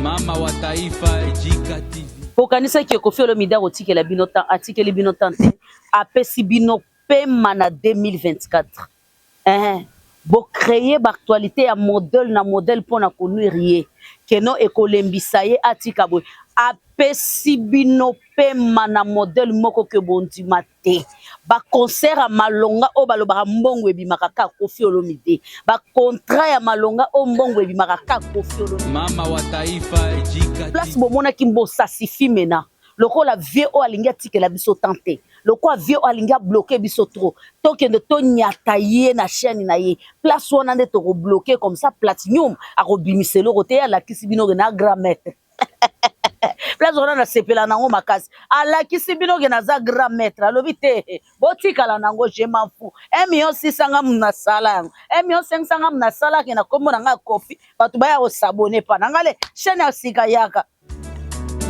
Mama wa taifa, Jika TV. Bokanisaki Koffi Olomide akotikela bino temps, atikeli bino temps te, apesi bino pema na 2024. Eh, bo créer ba actualité ya modèle na modèle pona ko nuire ye. Keno ekolembisa ye atika boye. Apesi bino pema na modèle moko ke bondima te. Ba concert ya malonga oyo balobaka mbongo ebimaka kaka Koffi Olomide. Ba contrat ya malonga oyo mbongo ebimaka kaka Koffi Olomide. Mama wa taifa, Jika Place TV. bomonaki mbosa sifi mena lokola vieux oyo alingi atikela biso temps te, lokola vieux oyo alingi abloke biso trop, tokende tonyata ye na chaîne na ye. Place wana nde tokobloke comme ça Platinum akobimisa eloko te, ye alakisi bino ke na grand maître. Place wana nasepela nango makasi, alakisi bino ke naza grand maître, alobi te botikala nango, je m'en fous. 1 million 600 nga nasala yango, 1 million 500 nga nasala ke na kombo na nga Koffi, bato baya kosabone pa na nga le chaîne ya sika yaka.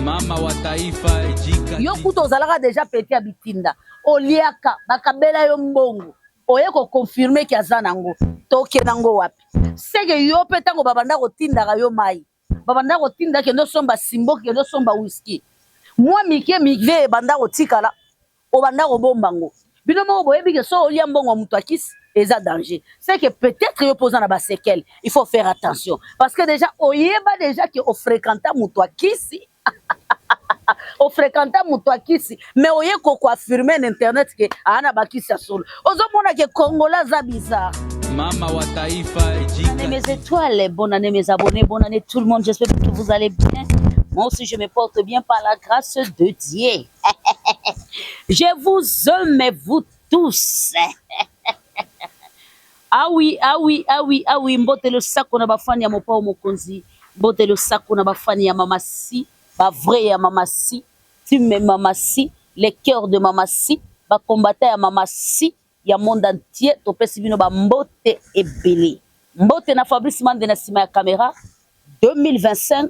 Mama wa taifa, Jika Yo TV. kuta ozalaka déjà petit ya bitinda, oliaka bakabela yo mbongo, oye koconfirme ki aza nango, tokende nango wapi? Seke yo mpe ntango babanda kotindaka yo mai, babanda kotinda kende osomba simbo, kende osomba whisky, mwa mike mike ebanda kotikala, obanda kobomba ngo. Bino moko boyebi ke so olia mbongo ya moto akisi eza danger. C'est que peut-être yo mpoza na basekele, il faut faire attention parce que déjà oyeba déjà ke ofréquenta moto akisi, ofréquenta moto akisi, mais oye kokoaffirme na internet ke aa na bakisi ya solo. Ozomona ke Congolais aza bizarre. Mama wa taifa, Bonne année Jika mes TV. étoiles, bonne année mes abonnés, bonne année tout le monde, j'espère que vous allez bien. Moi aussi je me porte bien par la grâce de Dieu. Je vous aime vous tous. Ah oui, ah oui, ah oui, ah oui, mbote losako na bafani ya Mopao Mokonzi, mbote losako na bafani ya Mama Si, ba vrai ya Mama Si, team Mama Si, les cœurs de Mama Si, ba combattant ya Mama Si ya monde entier, topesi bino ba mbote ebele. Mbote na Fabrice Mande na sima ya caméra. 2025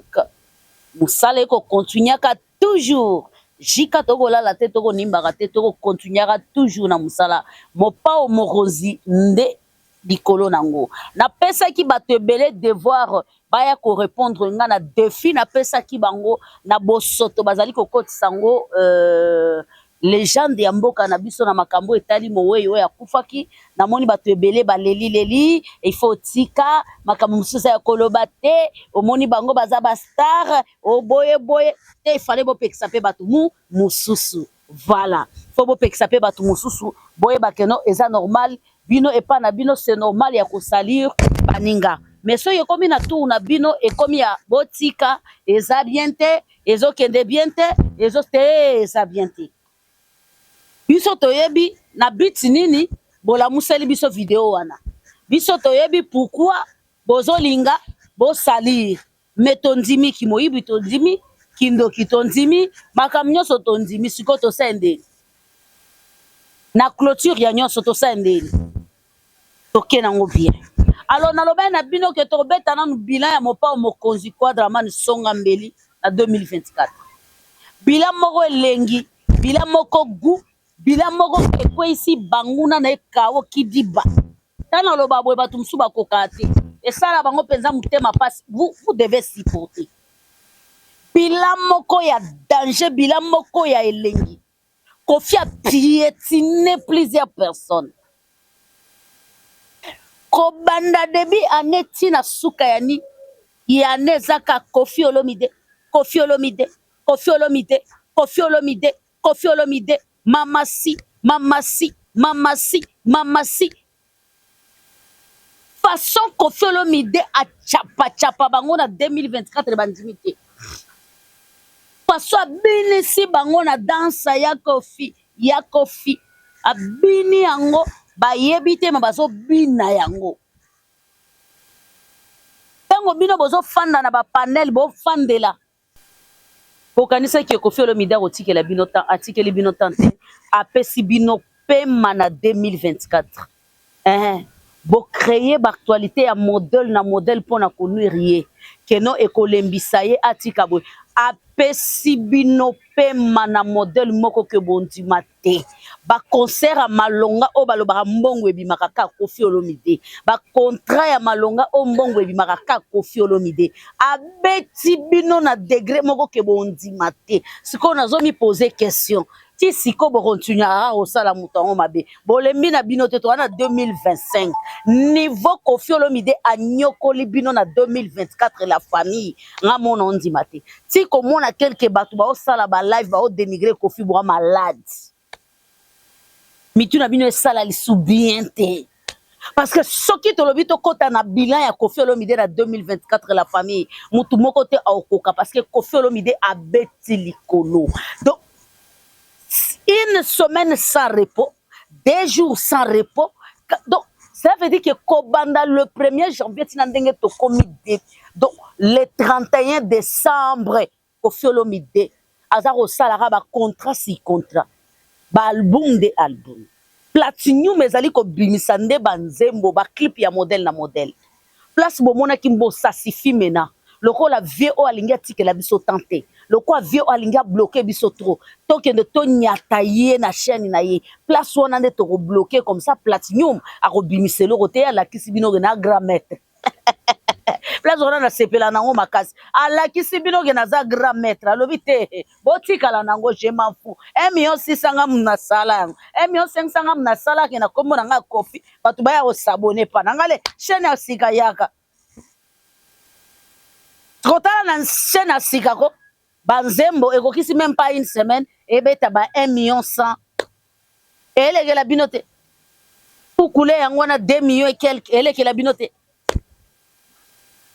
mosala ekokontinuaka toujours. Jika tokolala te, tokonimbaka te, tokokontinuaka toujours na mosala. Mopao Mokonzi nde likolo nango. Napesaki bato ebele devoir baya korépondre nga na défi napesaki bango na bosoto bazali kokotisa yango légende ya mboka na biso na makambo etali mowei oyo akufaki. Namoni bato ebele balelileli, il faut tika makambo mosusu eza ya koloba te, omoni bango baza bastar oboyeboye te, ifale bopekisa mpe bato mu mosusu. Voilà, faut bopekisa mpe bato mosusu, boyeba ke no eza normal, bino epa na bino c'est normal ya kosalir baninga, mais soki ekomi na tour na bino, ekomi ya botika, eza bien te, ezokende bien te, ezo te, eza bien te. Biso toyebi na biti nini bolamuseli biso video wana, biso toyebi pourquoi bozolinga bosalir, mais tondimi kimoyibi, tondimi kindoki, tondimi makambo nyonso, tondimi. Sikoyo tosala ndeni na clôture ya nyonso, tosala ndeni toke nango bien. Alors nalobaki na bino ke tokobeta nanu bilan ya Mopao Mokonzi Quadraman Songa Mbeli na 2024. Bilan moko elengi, bilan moko gu, bilan moko ekweyisi banguna na ekao kidiba. Ntango naloba boye, bato mosusu bakokaka te, esala bango mpenza motema mpasi. Vous, vous devez supporter. Bilan moko ya danger, bilan moko ya elengi. Koffi a piétiné plusieurs personnes kobanda début année ntina suka ya ni ya année. Ezaka Koffi Olomide, Koffi Olomide, Koffi Olomide, Koffi Olomide, Koffi Olomide, Mama Si, Mama Si, Mama Si, Mama Si. Façon Koffi Olomide achapachapa bango na 2024, bandimi te. Façon abinisi bango na danse ya Koffi, ya Koffi abini yango, bayebi te, ma bazobina yango. Ntango bino bozofanda na bapanel, bofandela, bokanisaki Koffi Olomide akotikela bino temps, atikeli bino temps te, apesi bino pema na 2024. Eh, bocréer baactualité ya modèle na modèle mpona konuire ye, keno ekolembisa ye atika boye. Apesi bino pema na modèle moko que bondima te. Ba concert ya malonga oyo balobaka mbongo ebimaka kaka Koffi Olomide. Ba contrat ya malonga oyo mbongo ebimaka kaka Koffi Olomide. Abeti bino na degre moko que bondima te. Sikoyo nazo mi poser question. Ti sikoyo bo continuaka kaka kosala moto yango mabe. Bolembi na bino te, toza na 2025. Niveau Koffi Olomide anyokoli bino na 2024 la famille, nga mona ondima te. Ti komona quelque bato baosala ba live bao denigrer Koffi boa malade. Mitu na bino esala lisu bien te. Parce que soki tolobi tokota na bilan ya Koffi Olomide na 2024 la famille, mutu moko te aokoka parce que Koffi Olomide abeti likolo. Donc une semaine sans repos, 2 jours sans repos. Donc ça veut dire que kobanda le 1er janvier tina ndenge tokomi donc le 31 décembre, Koffi Olomide aza kosalaka ba contrat sur contrat, ba album nde album. Platinum ezali kobimisa nde banzembo, ba clip ya modèle na modèle. Place bomonaki mbosa sifi mena lokola vieux oyo alingi atikela biso tan te, lokola vieux oyo alingi abloquer biso trop, tokende tonyata ye na chaîne na ye. Place wana nde tokobloquer comme ça Platinum akobimisa eloko te. Ye alakisi bino ke na grand maître. Place wana nasepela nango makasi. Alakisi bino ke naza grand maître. Alobi te, botikala nango, je m'en fous. 1 million 600 nga nasala yango, 1 million 500 nga nasalaki na nkombo na nga Kofi. Bato baya kos'abonner pa na nga le chaîne ya sika. Yaka kotala na chaîne ya sika ko banzembo ekokisi même pas une semaine, ebeta ba 1 million 100. Elekela bino te. Pukule yango wana 2 millions et quelque, elekela bino te.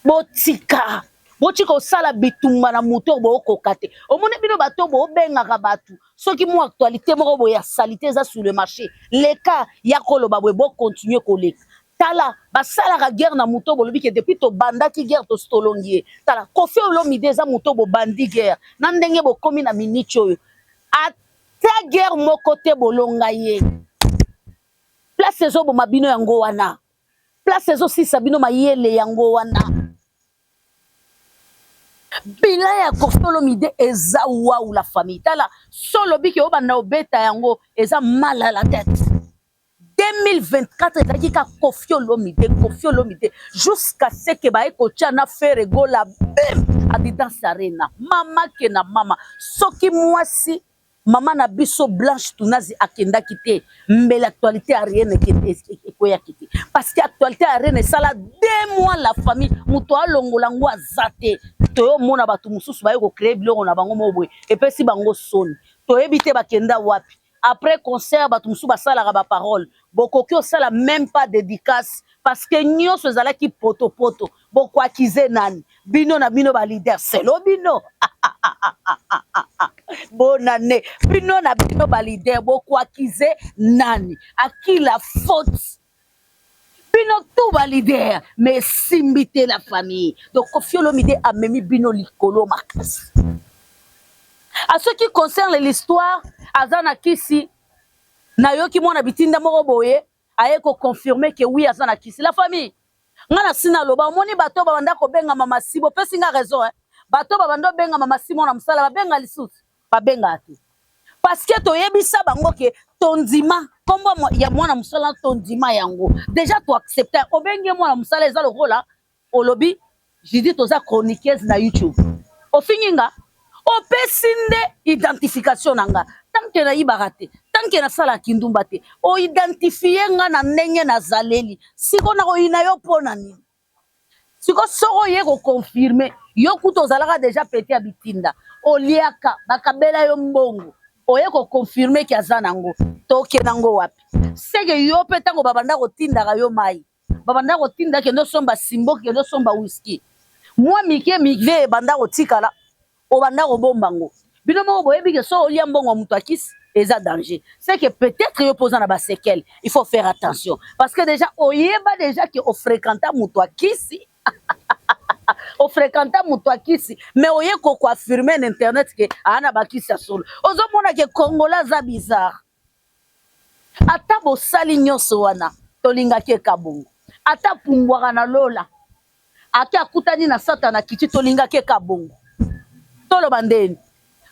Botika, botika kosala bitumba na moto oyo bookoka te. Omoni bino bato boobengaka bato, soki mwa actualité moko boye ya saleté eza sur le marché, leka ya koloba boye, bocontinuer koleka. Tala, basalaka guerre na moto bolobi ke depuis tobandaki guerre, tosi tolongi ye. Tala, Koffi Olomide eza moto bobandi guerre na ndenge bokomi na miniti oyo, ata guerre moko te bolonga ye. Place ezoboma bino yango wana, place ezosilisa bino mayele yango wana. Bilan ya Koffi Olomide eza wawu, la famille. Tala, so olobi ke obanda obeta yango, eza mal à la tête. 2024 ezalaki kaka Koffi Olomide, Koffi Olomide, jusqu'à ce ke baye kotia na Ferre Gola bim Adidas Arena. Mama ke na mama, soki mwasi mama na biso Blanche Tunazi akendaki te, mbele actualité Arena ekweyaki te, parce que actualité Arena esala 2 mois, la famille. Moto alongola yango aza te. Toyomona bato mosusu baye kocréer biloko na bango moko boye, epesi bango soni. Toyebi te bakenda wapi après concert. Bato mosusu basalaka baparole, bokoki osala même pas dédicace parce que nyonso ezalaki potopoto. Bokwakize nani? Bino na bino baleader, selo bino bonane, bino na bino baleader, bokwakize nani? À qui la faute? Bino tout baleader, mais esimbi te, la famille. Donc Koffi Olomide amemi bino likolo makasi. À ce qui concerne l'histoire aza na kisi, nayoki mwana bitinda moko boye aye koconfirmer ke oui, aza na kisi, la famille. Nga na si naloba, omoni bato babanda kobenga mama si, bopesi nga raison, eh? Bato babanda obenga mama si mwana mosala, babenga lisusu, babengaka te, parce que toyebisa bango ke tondima nkombo ya mwana mosala, tondima yango déjà, toaccepter. Obengi mwana mosala, eza lokola olobi Judith oza chroniqueuse na YouTube, ofingi nga, opesi nde identification na nga. Tant que nayibaka te, tant que nasalaka kindumba te, oidentifier nga na ndenge nazaleli. Siko nakoyina yo mpo na nini? Siko soko oye koconfirmer, yo kuta ozalaka déjà pete ya bitinda, oliaka, bakabela yo mbongo, oye koconfirmer ke aza nango, tokende yango wapi? Seke yo mpe ntango babanda kotindaka yo mai, babanda kotinda kende osomba simbo, kende osomba whisky, mwa mike mike ebanda kotikala, obanda kobomba ngo. Bino moko boyebi ke so olia mbongo ya moto akisi, eza danger. C'est que peut-être yo mpo oza na baséquelles, il faut faire attention, parce que déjà oyeba déjà ke ofréquenta moto akisi, ofréquenta moto akisi, mais oye kokoaffirmer na internet ke aa na bakisi ya solo. Ozomona ke Congolais aza bizarre. Ata bosali nyonso wana, tolingaki eka bongo. Ata pumbwaka na lola, ake akutani na Satana kiti, tolingaki eka bongo. Toloba ndeni?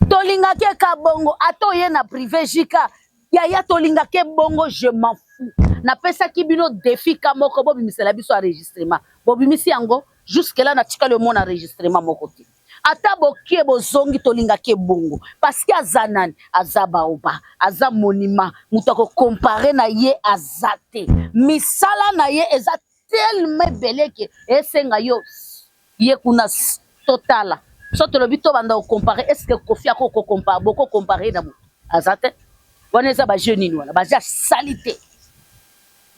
Tolingaki eka bongo ata oye na prive jika yaya tolingaki bongo je m'en fous. Napesaki bino defi ka moko bobimisela biso enregistrement. Bobimisi yango jusque là natikali omona enregistrement moko te. Ata bokie bozongi tolingaki ebongo parce que aza nani? Aza baoba, aza monument, moto ako comparer na ye aza te. Misala na ye eza tellement ebele ke esenga yo ye kuna totala. So tolobi tobanda ko comparer, est ce que Koffi ako ko comparer, boko comparer na moto? Aza te. Wana eza ba jeux nini wana? Ba jeux ya salite.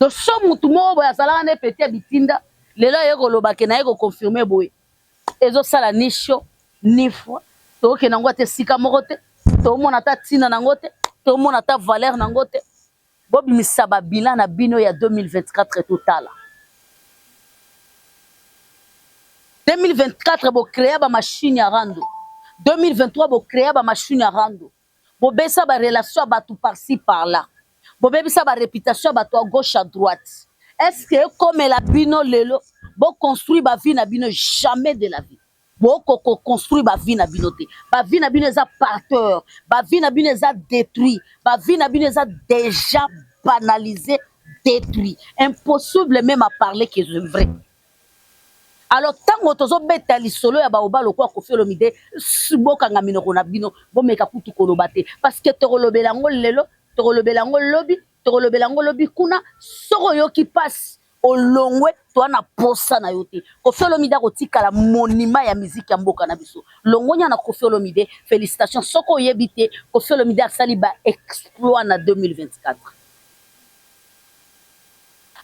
Donc so mutu moko boye azalaka na petit ya bitinda, lelo aye koloba ke naye ko confirmer boye. Ezo sala ni chaud ni froid, tokokende yango ata esika moko te, tomona ata tina nango te, tomona ata valeur nango te. Bobimisa ba bilan na bino ya 2024 totala. 2024 bo crea ba machine ya rando, 2023 bo crea ba machine ya rando, bobesa ba relation ya batu par ci par là, bobebisa ba reputation ya batu à gauche à droite. Est ce que ekomela bino lelo bo construire ba vie na bino? Jamais de la vie. Boko ko construire ba vie na bino te. Ba vie na bino eza par terre, ba vie na bino eza detruit, ba vie na bino eza dejà banalise, detruit. Impossible meme à parler que c'est vrai. Alors tango tozo beta lisolo ya baoba lokola Koffi Olomide, bokanga minoko na bino, bomeka kutu koloba te parce que tokolobela yango lelo, tokolobela yango lobi, tokolobela yango lobi kuna. Soki oyoki pasi olongwe, toa na posa na yo te. Koffi Olomide akotikala monument ya musique ya mboka na biso. Longonya na Koffi Olomide, felicitations. Soki oyebi te, Koffi Olomide asali ba exploits na 2024.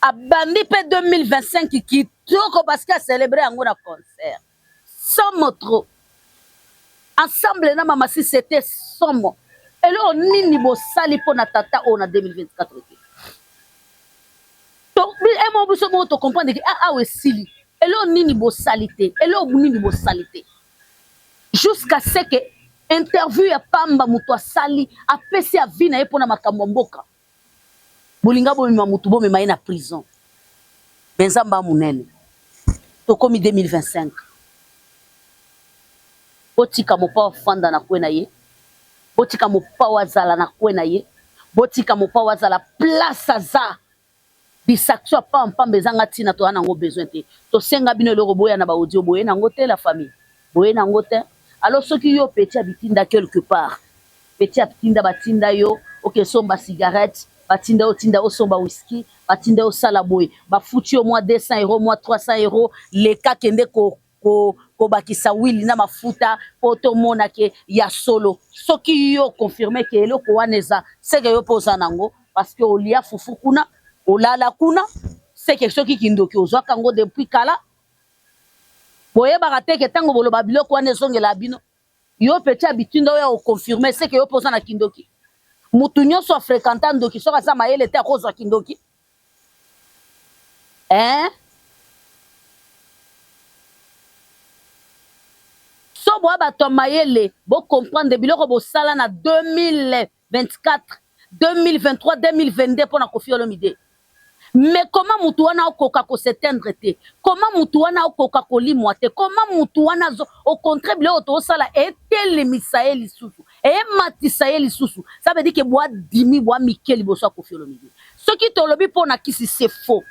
Abandi pe 2025 kitoko parce que a celebrer yango na concert. Somo trop. Ensemble na Mama Si c'était somo. Eloko nini bosali mpo na tata oyo na 2024 te? To emo biso moko to comprendre que ah awa esili. Eloko nini bosali te? Eloko nini bosali te? Jusqu'à ce que interview ya pamba moto asali apesi avis na ye mpo na makambo ya mboka. Bolinga bomema mutu bomema ye na prison mais nzambe a munene tokomi 2025 botika mopao afanda na coin na ye botika mopao azala na coin na ye botika mopao azala place aza distraction ya pamba pamba ezanga tina toza nango besoin te tosenga bino eloko boya na ba audio boye nango te la famille boye nango te alors soki yo petit ya bitinda quelque part Petit atinda batinda yo oke somba cigarette, batinda yo tinda osomba whisky, batinda yo osala boye, bafuti yo mwa 200 euros, mwa 300 euros, leka kende ko ko kobakisa wili na mafuta po tomona ke ya solo. Soki yo confirme ke eloko wana eza, seke yo pe oza nango parce que olia fufu kuna, olala kuna, seke soki kindoki ozwaka yango depuis kala. Boyebaka te ke tango boloba biloko wana ezongela bino. Yo petit ya bitinda oya ko confirmer ce que yo pe oza na kindoki? Mutu nionso a frequenta ndoki soki aza mayele te ako zua kindoki eeh. So boa batu ya mayele bo comprendre biloko bosala na 2024, 2023, 2022 pona Koffi Olomide. Mais comment mutu wana okoka ko s'eteindre te? Comment mutu wana okoka kolimwa te? Comment mutu wana azo au contraire biloko tozosala etelemisa ye lisusu, ematisa ye lisusu. Ça veut dire que boa dimi, boa mike liboso ya Koffi Olomide. Soki tolobi pona kisi c'est faux.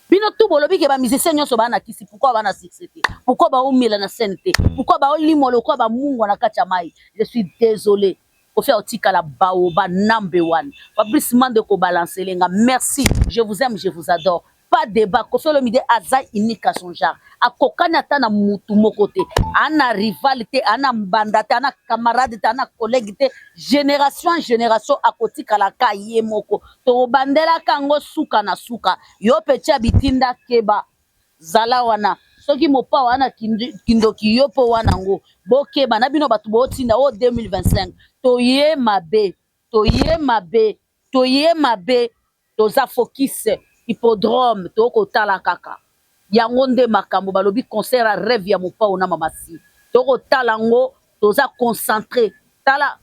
Bino tout bolobi ke ba musiciens nionso ba na kisi, pourquoi ba na succès te? Pourquoi ba omela na scène te? Pourquoi ba olimwa lokola ba mungwa na kati ya mayi? Je suis desole. Koffi akotikala baoba number one. Fabrice Mande ko balancele nga merci je vous aime je vous adore pas debat Koffi Olomide aza unique à son genre akokani ata na mutu moko te ana rival te ana mbanda te ana camarade te ana collègue te generation en generation akotikala ka ye moko tokobandelaka yango suka na suka yo petit ya bitinda keba Zala wana soki mopao wana kindoki yo pe wana ngo bokeba na bino batu botinda oh 2025 toye mabe toye mabe toye mabe toza focus hippodrome toko tala kaka yango nde makambo balobi concert ya reve ya mopao na mama si toko tala ngo toza concentre tala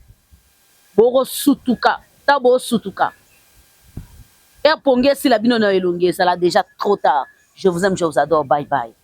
boko sutuka ta bo sutuka heure pongi esila bino na elongi ezala dejà trop tard je vous aime je vous adore bye bye.